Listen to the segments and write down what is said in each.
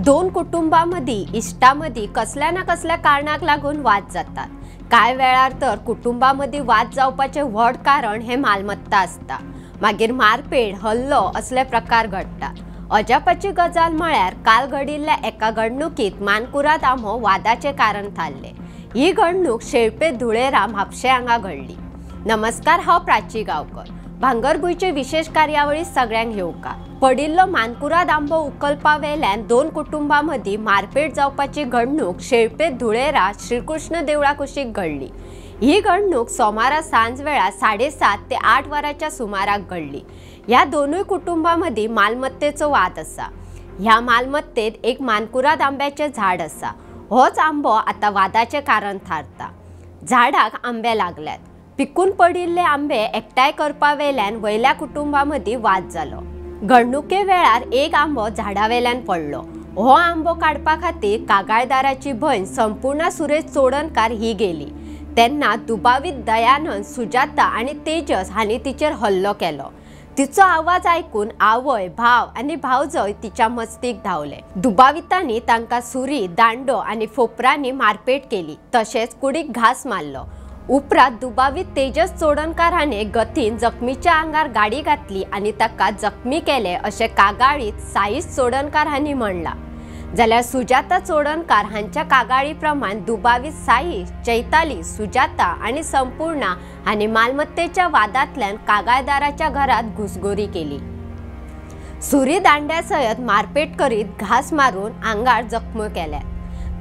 दोन कुटुंबामदी इश्टामदी कसल्या ना कसल्या कारणाक लागून वाद जातात। कांय वेळार तर कुटुंबामदी वाद जावपाचें व्हड कारण हें मालमत्ता आसता। मागीर मारपेट, हल्लो असले प्रकार घडटात। अजापाची गजाल म्हळ्यार काल घडिल्ल्या एका घडणुकीत मानकुराद आंबो वादाचें कारण थारलें। ही घडणूक शेळपे धुळेरा म्हापशें हांगा घडली। नमस्कार, हांव प्राची गांवकर। भांगरभूंयचे विशेष कार्यावळी सगळ्यांक येवकार। पडिल्लो मानकुराद आंबो उखलपा वेल्यान दोन कुटुंबां मदीं मारपेट जावपाची घडणूक शेळपे धुळेरा श्रीकृष्ण देवळा कुशीक घडली। ही घडणूक सोमारा सांजवेळा 7:30 ते 8 वरांच्या सुमाराक घडली। ह्या दोनूय कुटुंबां मदीं मालमत्तेचो वाद आसा। ह्या मालमत्तेत एक मानकुराद आंब्याचें झाड आसा। होच आंबो आतां वादाचें कारण थारता। झाडाक आंबे लागल्यात। पिकून पडिल्ले आंबे एकठांय करपा वेल्यान वयल्या कुटुंबां मदीं वाद जालो। घडणुके वेळार एक आंबो झाडा वेल्यान पडलो। हो आंबो काडपा खातीर कागाळदाराची भयण संपूर्णा सुरेश चोडणकार ही गेली तेन्ना दुबावीत दयानंद, सुजाता आनी तेजस हांणी तिचेर हल्लो केलो। तिचो आवाज आयकून आवय, भाव आनी भावजय तिच्या मस्तीक धांवले। दुबावितांनी तांकां सुरी, दांडो आनी फोपरांनी मारपेट केली, तशेंच कुडीक घास मारलो। उपरांत दुबावीत तेजस चोडणकार हाणें गतीन जखमीच्या आंगार गाडी घातली आनी ताका जखमी केले अशें कागाळीत साईश चोडणकार हांणी म्हणलां। जाल्यार सुजाता चोडणकार हांच्या कागाळी प्रमाण दुबावीत साईश, चैताली, सुजाता आनी संपूर्णा हांणी मालमत्तेच्या वादांतल्यान कागाळदाराच्या घरांत घुसखोरी केली। सुरी दांड्या सयत मारपेट करीत घास मारून आंगार जखमी केल्यात,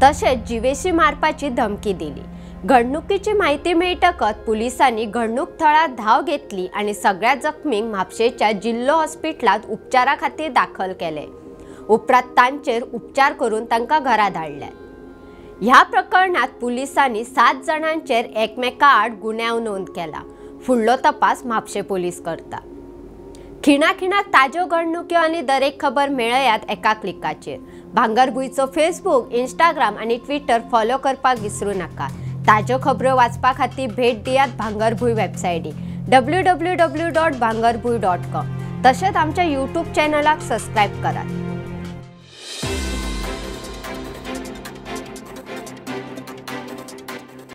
तशेंच जिवेशी मारपाची धमकी दिली। घडणुकीची माहिती मेळटकच पुलिसांनी घडणूक थळार धांव घेतली आनी सगळ्या जखमींक म्हापशेच्या जिल्लो हॉस्पिटलांत उपचारा खातीर दाखल केले। उपरांत तांचेर उपचार करून तांकां घरा धाडल्यात। ह्या प्रकरणात पुलिसांनी 7 जाणांचेर एकमेका आड गुन्यांव नोंद केला। फुडलो तपास म्हापशें पोलीस करता। खिणाखिणाक ताज्यो घडणुक्यो आनी दरेक खबर मेळयात एका क्लिकाचेर। भांगरभूंयचो फेसबूक, इंस्टाग्राम आनी ट्विटर फॉलो करपाक विसरू नाका। ताज्यो खबरो वाचपा खातीर भेट दियात भांगरभूंय वेबसायटीक www.bhangarbhuy.com। तशेंच आमच्या यूट्यूब चॅनलाक सबस्क्रायब करात।